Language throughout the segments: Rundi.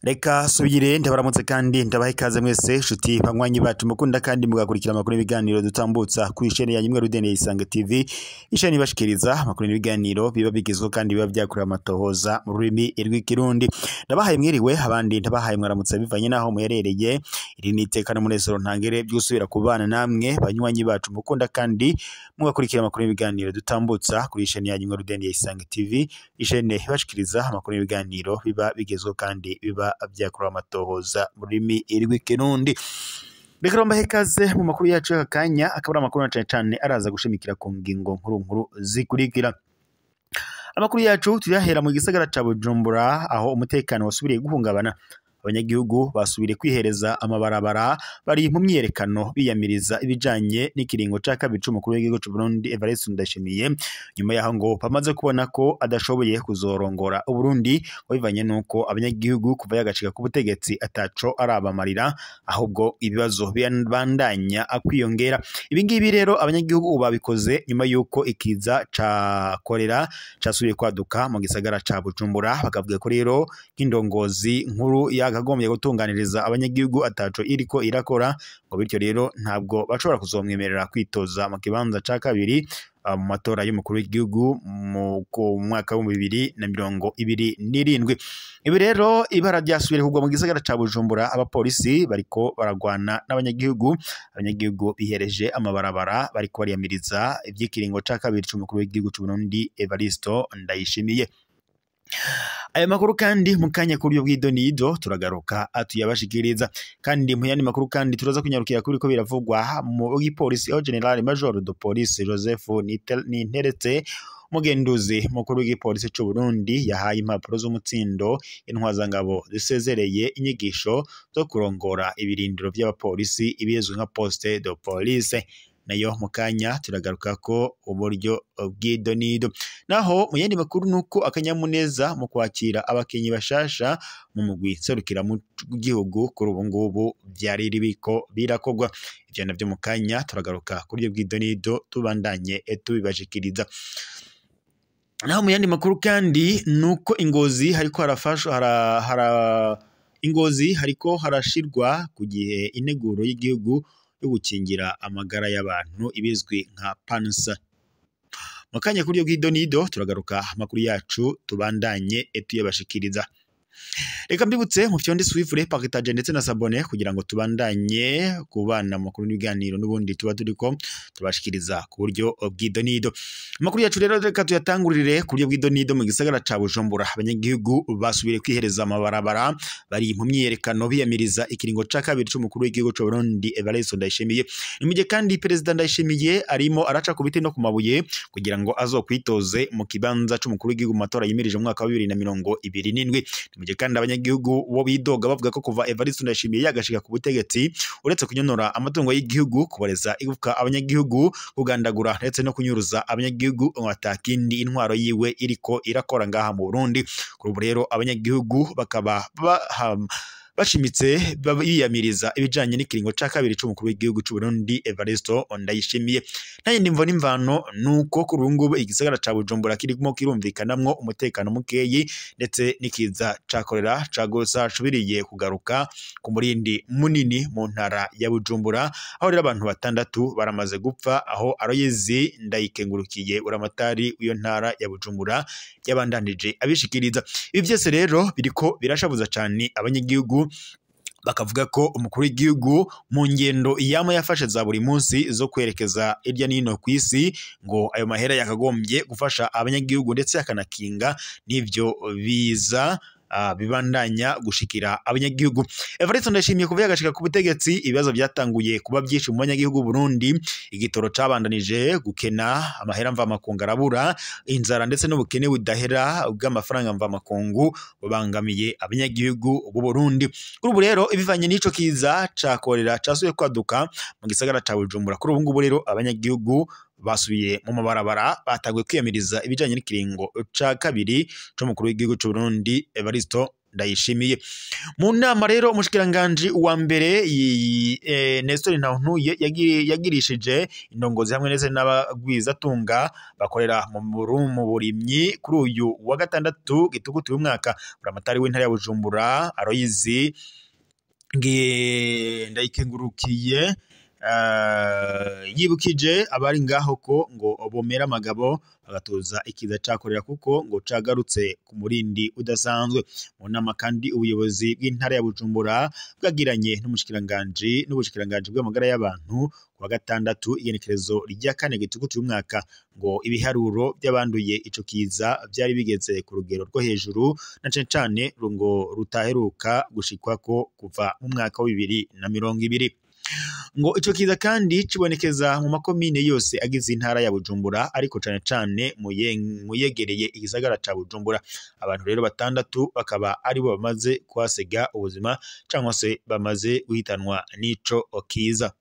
Reka subire ndabaramutse kandi ndabaha ikaze mwese nshuti banywanyi bacu mukunda kandi mugakurikira amakuru y'ibiganiro dutambutsa ku isheni ya nyimwe Rudene Isange TV, isheni ibashikiriza amakuru y'ibiganiro biba bigizwe kandi biba vyakorewe amatohoza mu rurimi rw'ikirundi. Ndabahaye mwiriwe abandi ndabahaye mwaramutse bivanye naho muherereye. Iri ni iteka n'umunezero ntangere by'usubira kubana namwe banywanyi bacu mukunda kandi mugakurikira amakuru y'ibiganiro dutambutsa kuri isheni ya nyimwe Rudene Isange TV, isheni ibashikiriza amakuru y'ibiganiro biba bigezweho kandi biba vyakorewe amatohoza mu rurimi rw'ikirundi. Reka mbahe ikaze mu makuru yacu y'aka kanya, akaba ari amakuru na cane cane araza gushimikira ku ngingo nkuru nkuru zikurikira. Amakuru yacu tuyahera mu gisagara ca Bujumbura, aho umutekano wasubiriye guhungabana. Abanyagihugu basubiriye kwihereza amabarabara, bari mu myiyerekano biyamiriza ibijanye n'ikiringo ca kabiri c'umukuru w'igihugu c'u Burundi Evariste Ndayishimiye, nyuma yaho ngo bamaze kubona ko adashoboye kuzorongora Uburundi, ngo bivanye nuko abanyagihugu kuva yagacika ku butegetsi ataco arabamarira, ahubwo ibibazo bibandanya kwiyongera. Ibi ngibi rero abanyagihugu babikoze nyuma yuko ikiza ca kolera casubiye kwaduka mu gisagara ca Bujumbura, bakavuga ko rero nk'indongozi nkuru yakagombye gutunganiriza abanyagihugu ataco iriko irakora, ngo bityo rero ntabwo bashobora kuzomwemerera kwitoza mu kibanza ca kabiri mu matora y'umukuru w'igihugu mu mwaka wa 2027. Ibi rero ibara ryasubiye kugwa mu gisagara ca Bujumbura, abapolisi bariko baragwana n'abanyagihugu, abanyagihugu bihereje amabarabara bariko bariyamiriza ivy'ikiringo ca kabiri c'umukuru w'igihugu c'u Burundi Evariste Ndayishimiye. Aya makuru kandi mu kanya kuri bw'idonido turagaruka atuyabashikiriza. Kandi mu yandi makuru kandi turaza kunyarukira kuri ko biravugwa mu gipolisi, aho General Major de Police Joseph Ninteretse, umugenduzi mukuru w'igipolisi c'u Burundi, yahaye impapuro z'umutsindo intwazangabo zisezereye inyigisho zo kurongora ibirindiro vy'abapolisi ibizwi nka poste de police. Nayo mu kanya turagaruka ko uburyo bw'idonido. Naho mu yandi makuru nuko akanyamuneza mu kwakira abakinyi bashasha mu mugwi nserukira mu gihugu kuri ubu ngubu vyari biriko birakogwa. Ivyo navyo mu kanya turagaruka kuri buryo bw'idonido tubandanye tubibashikiriza. Naho mu yandi makuru kandi nuko ingozi hariko harafashwa hara ingozi hariko harashirwa ku gihe integuro y'igihugu yo gukingira amagara y'abantu ibizwi nka pansa. Mu kanya kuri bw'idonido turagaruka amakuru yacu tubandanye tuyabashikiriza. Reka mbibutse mu fyonde suivre, partage ndetse na sabone kugira ngo tubandanye kubana amakuru n'ibiganiro n'ubundi tuba turiko tubashikiriza ku buryo bw'idonido. Amakuru yacu rero reka tuyatangurire ku buryo bw'idonido mu gisagara ca Bujumbura. Abanyagihugu basubiriye kwihereza amabarabara, bari mu myiyerekano biyamiriza ikiringo ca kabiri c'umukuru w'igihugu c'u Burundi Evariste Ndayishimiye. Ni mu gihe kandi Perezida Ndayishimiye arimo araca ku biti no ku mabuye kugira ngo azokwitoze mu kibanza c'umukuru w'igihugu mu matora yimirije mu mwaka wa 2027. Mu gihe kandi abanyagihugu bo bidoga bavuga ko kuva Evariste Ndayishimiye yagashika ku butegetsi, uretse kunyonora amatungo y'igihugu, kuboreza igufwa abanyagihugu, kugandagura ndetse no kunyuruza abanyagihugu, ngo atakindi intwaro yiwe iriko irakora ngaha mu Burundi. Kuri ubu rero abanyagihugu bakaba bashimitse biyamiriza ibijanye n'ikiringo ca kabiri c'umukuru w'igihugu c'u Burundi Evariste Ndayishimiye. Nta mvo n'imvano nuko kuri ubu ngubu igisagara ca Bujumbura kirimo kirumvikanamwo umutekano mukeyi, ndetse n'ikiza ca kolera cagosashubiriye kugaruka ku murindi munini mu ntara ya Bujumbura, aho rero abantu batandatu baramaze gupfa, aho Aroyezi Ndayikengurukiye uramatari w'iyo ntara ya Bujumbura yabandanije abishikiriza. Ibi vyose rero biriko birashabuza cane abanyagihugu, bakavuga ko umukuru w'igihugu mu ngendo yama yafashe za buri munsi zo kwerekeza hirya n'ino kw'isi, ngo ayo mahera yakagombye gufasha abanyagihugu ndetse akanakinga n'ivyo biza bibandanya gushikira abanyagihugu. Evariste Ndayishimiye kuva yagashika ku butegetsi, ibibazo byatanguye kuba byinshi mu banyagihugu Burundi. Igitoro cabandanije gukena, amahera mva makungu arabura, inzara ndetse n'ubukene budahera bw'amafaranga mva makungu bubangamiye abanyagihugu b'u Burundi. Kuri ubu rero ibivanye n'ico kiza ca kolera casuye kwaduka mu gisagara ca Bujumbura, kuri ubu ngubu rero abanyagihugu basubiye mu mabarabara batanguye kwiyamiriza ibijanye n'ikiringo ca kabiri c'umukuru w'igihugu c'u Burundi Evariste Ndayishimiye. Mu nama rero umushikiranganje wa mbere Nestor Ntahuntuye yagirishije indongozi hamwe ndetse n'abagwizatunga bakorera mu burimyi kuri uyu wa gatandatu gitugutu y'umwaka. Buramatari w'intara ya Bujumbura Aloyizi Ndayikengurukiye yibukije abari ngaho ko ngo bomera amagabo bagatuza ikiza cakorera kuko ngo cagarutse ku murindi udasanzwe. Mu nama kandi ubuyobozi bw'intara ya Bujumbura bwagiranye n'umushikiranganje n'ubushikiranganje bw'amagara y'abantu ku wa gatandatu igenekerezo rya 4 gitugutu y'umwaka ngo ibiharuro by'abanduye ico kiza byari bigeze ku rugero rwo hejuru na cane cane ngo rutaheruka gushikwako kuva mu mwaka wa 2020. Ngo ico kiza kandi kibonekeza mu makomine yose agize intara ya Bujumbura ariko cane cane muyegereye igisagara ca Bujumbura. Abantu rero batandatu bakaba aribo bamaze kuhasiga ubuzima cyangwa se bamaze guhitanwa n'ico kiza.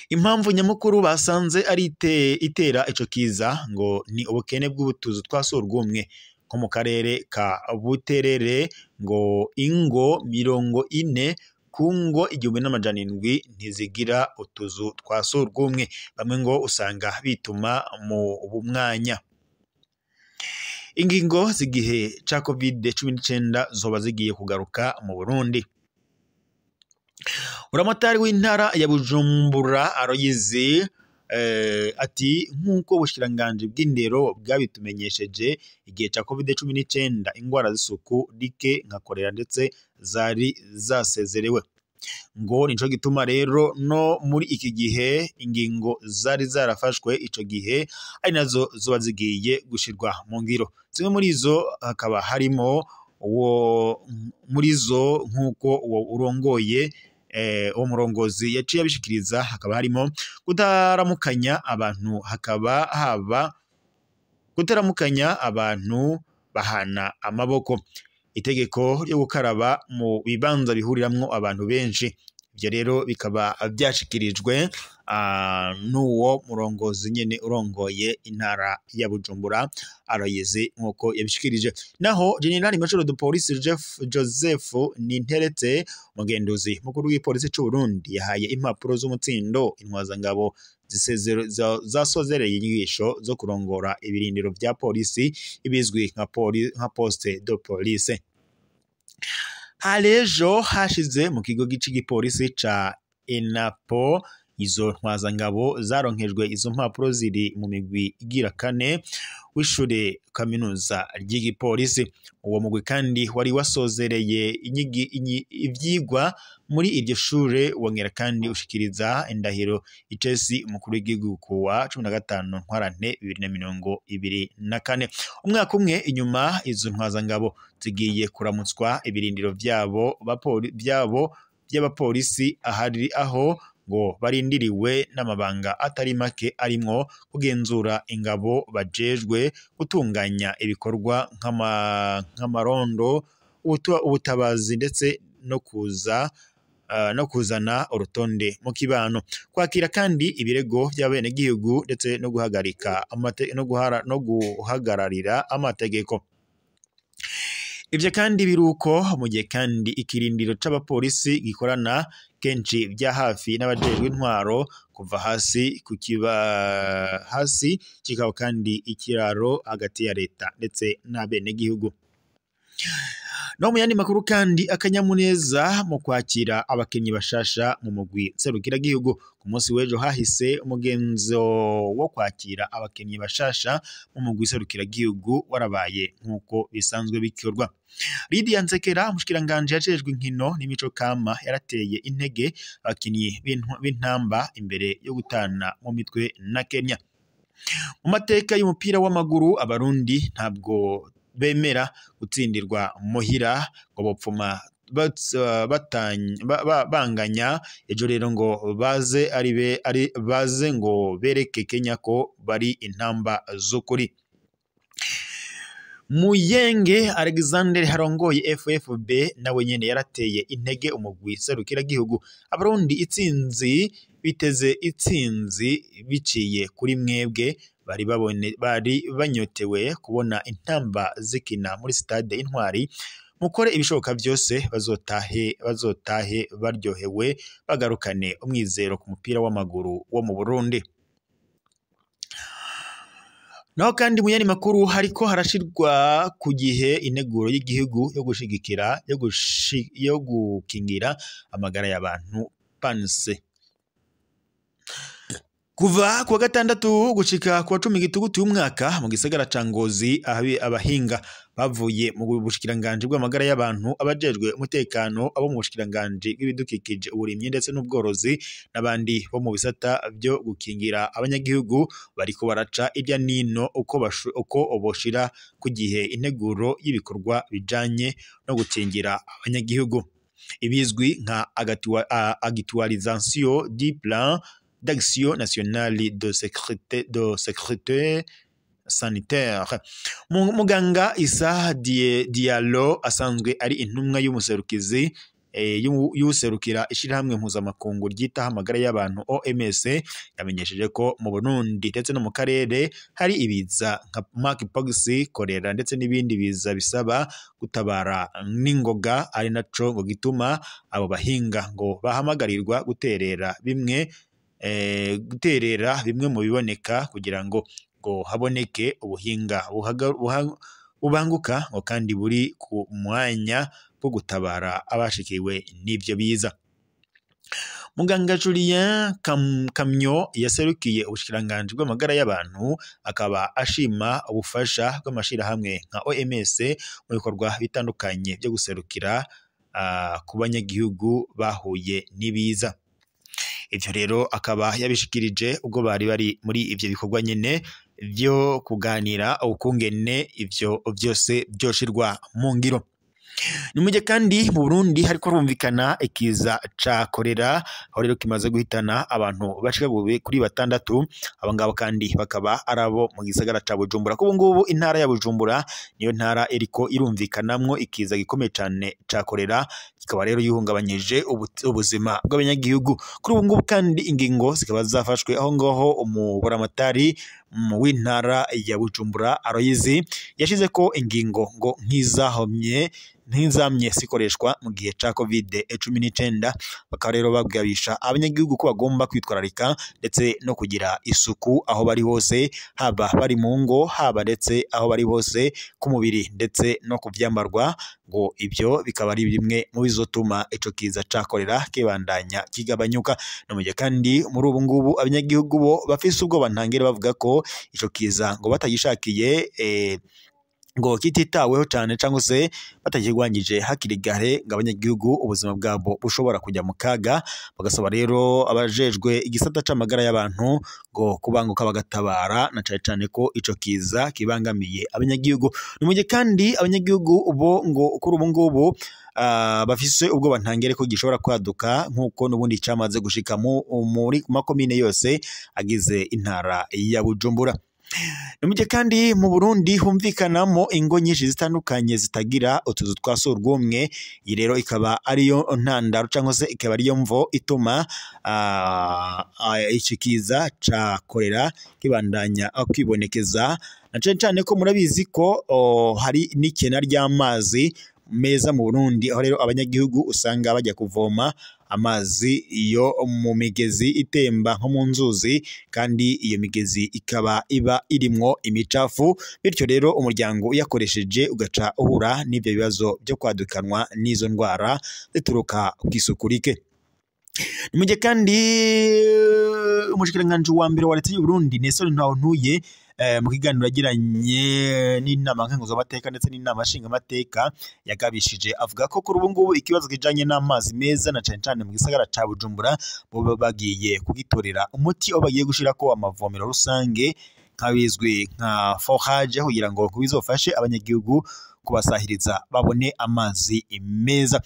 Impamvu nyamukuru basanze ari itera ico kiza ngo ni ubukene bw'ubutuzu twa surwumwe nko mu karere ka Buterere ngo ingo 40 kungo 1700 ntizigira utuzu twa surwumwe, bamwe ngo usanga bituma mu bumwanya. Ingingo z'igihe ca COVID-19 zoba zigiye kugaruka mu Burundi. Buramatari w'intara ya Bujumbura Aloyizi ati nk'uko ubushikiranganje bw'indero bwabitumenyesheje igihe ca COVID-19 ingwara z'isuku rike nka korera ndetse zari zasezerewe, ngo nico gituma rero no muri iki gihe ingingo zari zarafashwe ico gihe ari nazo zoba zigiye gushirwa mu ngiro. Zimwe muri izo hakaba harimo uwo muri zo nk'uko uwo urongoye uwo murongozi yaciye abishikiriza, hakaba harimo kutaramukanya abantu, hakaba haba kutaramukanya abantu bahana amaboko, itegeko ryo gukaraba mu bibanza bihuriramwo abantu benshi. Ibyo rero bikaba byashikirijwe n'uwo murongozi nyene urongoye intara ya Bujumbura Aloyizi nk'uko yabishikirije. Naho General Major de Police Joseph Ninteretse, umugenduzi mukuru w'ipolisi c'u Burundi, yahaye impapuro z'umutsindo intwazangabo zasozereye inyigisho zo kurongora ibirindiro vya polisi ibizwi nka poste de police. Halejo hashize mu kigo c'igipolisi ca ENAPO izo ntwazangabo zaronkejwe izo mpapuro ziri mu migwi igira 4 w'ishure kaminuza ry'igipolisi. Uwo mugwi kandi wari wasozereye ivyigwa muri iryo shure, wongera kandi ushikiriza indahiro icesi umukuru w'igihugu kuwa 15 Ntwarante 2024. Umwaka umwe inyuma izo ntwazangabo zigiye kuramutswa ibirindiro vyabo by'abapolisi ahari aho ngo barindiriwe n'amabanga atari make arimwo kugenzura ingabo bajejwe gutunganya ibikorwa nk'amarondo, ubutabazi ndetse no kuzana urutonde mu kibano, kwakira kandi ibirego by'abenegihugu ndetse no guhagarika no guhagararira amategeko. Ivyo kandi biruko mu gihe kandi ikirindiro c'abapolisi gikorana kenshi vya hafi n'abajejwe intwaro kuva hasi kukiba hasi, kikaba kandi ikiraro hagati ya leta ndetse n'abenegihugu. No mu yandi makuru kandi, akanyamuneza mu kwakira abakinyi bashasha mu mugwi nserukiragihugu. Ku munsi w'ejo hahise umugenzo wo kwakira abakinyi bashasha mu mugwi nserukiragihugu warabaye nk'uko bisanzwe bikorwa. Lydia Nsekera, umushikiranganje yajejwe inkino n'imico kama, yarateye intege abakinyi b'intamba imbere yo gutana mu mitwe na Kenya. Mu mateka y'umupira w'amaguru, abarundi ntabwo bemera gutsindirwa muhira ngo bopfuma banganya ejo rero ngo baze ari baze ngo bereke Kenya ko bari intamba z'ukuri. Muyenge Alexander harongoye FFB nawe nyene yarateye intege umugwi serukiragihugu. Abarundi itsinzi biteze itsinzi biciye kuri mwebwe, bari banyotewe kubona intamba zikina muri stade Intwari Mukore ibishoboka byose bazotahe baryohewe, bagarukane umwizero ku mupira w'amaguru wo mu Burundi. Naho kandi mu yandi makuru, hariko harashirwa ku gihe integuro y'igihugu yo gushigikira yo gukingira amagara y'abantu PANSE. Kuva kuwa gatandatu gushika kuwa 10 gitugutu y'umwaka mu gisagara ca Ngozi, abahinga bavuye mu bushikiranganji bw'amagara y'abantu, abajejwe umutekano, abo mu bushikiranganji bw'ibidukikije, uburimyi ndetse n'ubworozi, n'abandi bo mu bisata byo gukingira abanyagihugu bariko baraca irya nino uko boshira ku gihe integuro y'ibikorwa bijanye no gukingira abanyagihugu, ibizwi nka actualisation du plan d'action nationale de sécurité sanitaire. Muganga Issa Diallo asanzwe ari intumwa y'umuserukizi y'userukira ishirahamwe mpuzamakungu ryitaho amagara y'abantu OMS, yamenyesheje ko mu Burundi ndetse no mu karere hari ibiza nka monkeypox, kolera ndetse n'ibindi biza bisaba gutabara n'ingoga, ari naco ngo gituma abo bahinga ngo bahamagarirwa guterera bimwe mu biboneka kugira ngo haboneke ubuhinga bubanguka ngo kandi buri ku mwanya bwo gutabara abashikiwe n'ivyo biza. Muganga Julien Kamyo yaserukiye ubushikiranganji bw'amagara y'abantu, akaba ashima ubufasha bw'amashirahamwe nka OMS mu bikorwa bitandukanye byo guserukira ku banyagihugu bahuye n'ibiza. Ivyo rero akaba yabishikirije ubwo bari bari muri ivyo bikorwa nyene vyo kuganira ukungene ivyo vyose vyoshirwa mu ngiro. Ni mu gihe kandi mu Burundi hariko harumvikana ikiza ca korera, aho rero kimaze guhitana abantu bashika kuri batandatu. Abo ngabo kandi bakaba ari abo mu gisagara ca Bujumbura. Kubu ngubu intara ya Bujumbura niyo ntara iriko irumvikanamwo ikiza gikomeye cane ca korera, kikaba rero yuhungabanyije ubuzima bw'abanyagihugu. Kuri ubu ngubu kandi ingingo zikaba zafashwe, aho ngaho umuburamatari w'intara ya Bujumbura Aloyizi yashize ko ingingo ngo nk'izahomye nk'izamye zikoreshwa mu gihe ca COVID-19. Bakaba rero babwabisha abanyagihugu ko bagomba kwitwararika ndetse no kugira isuku aho bari hose, haba bari mu ngo, haba ndetse aho bari hose ku mubiri ndetse no ku vyambarwa, ngo ibyo bikaba ari bimwe mu bizotuma ico kiza ca korera kibandanya kigabanyuka. No mu gihe kandi muri ubu ngubu abanyagihugu bo bafise ubwoba ntangere, bavuga ko ico kiza ngo batagishakiye ngo kititaweho cane cyangwa se batakirwanyije hakiri kare, ngo abanyagihugu ubuzima bwabo bushobora kujya mu kaga. Bagasaba rero abajejwe igisata c'amagara y'abantu ngo kubanguka bagatabara, na cane cane ko ico kiza kibangamiye abanyagihugu. Ni mu gihe kandi abanyagihugu bo ngo kuri ubu ngubu bafise ubwoba ntangere ko gishobora kwaduka nk'uko n'ubundi camaze gushika muri makomine yose agize intara ya Bujumbura. Ni mu gihe kandi mu Burundi humvikanamo ingo nyinshi zitandukanye zitagira utuzu twa surwumwe. Iyi rero ikaba ariyo ntandaro cyangwa se ikaba ariyo mvo ituma iki kiza ca korera kibandanya kwibonekeza, na cane cane ko murabizi ko hari n'ikena ry'amazi meza mu Burundi, aho rero abanyagihugu usanga bajya kuvoma amazi yo mu migezi itemba nko mu nzuzi, kandi iyo migezi ikaba iba irimwo imicafu. Bityo rero umuryango uyakoresheje ugaca uhura n'ibyo bibazo byo kwadukanwa n'izo ndwara zituruka ku isuku rike. Ni mu gihe kandi umushikiranganji wa mbere wa leta y'u Burundi Nestor Ntahontuye, mu kiganiro yagiranye n'inama nkenguzamateka ndetse n'inama nshingamateka, yagabishije avuga ko kuri ubu ngubu ikibazo kijanye n'amazi meza, na cane cane mu gisagara ca Bujumbura, boba bagiye kugitorera umuti, aho bagiye gushirako amavomero rusange nk'abizwi nka forage, kugira ngo bizofashe abanyagihugu kubasahiriza babone amazi meza.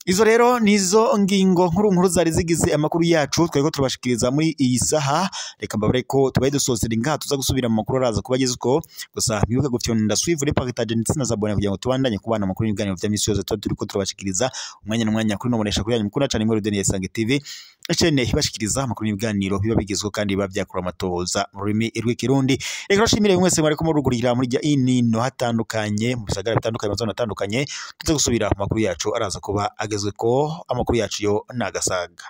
Izo rero nizo ngingo nkuru nkuru zari zigize amakuru yacu twariko turabashikiriza muri iyi saha. Reka mbabare ko tubaye dusozera ingaha, tuza gusubira mu makuru araza kubagezako. Gusa mwibuke gufyonda suivre, partage ndetse na s'abonner kugira ngo tubandanye kubana amakuru n'ibiganiro vya misi yose tuba turiko turabashikiriza umwanya n'umwanya kuri nobonesha kuri yanyu mukunda cane muri Rudeni Isange TV, chaîne ibashikiriza amakuru n'ibiganiro biba bigezweho kandi biba vyakura amatohoza mu rurimi rw'ikirundi. Reka nshimire mwese mwariko murugurira muri rya inino hatandukanye, mu bisagara bitandukanye, mu zone atandukanye. Tuze gusubira mu makuru yacu araza kuba agezweko. Amakuru yacu yo nagasaga.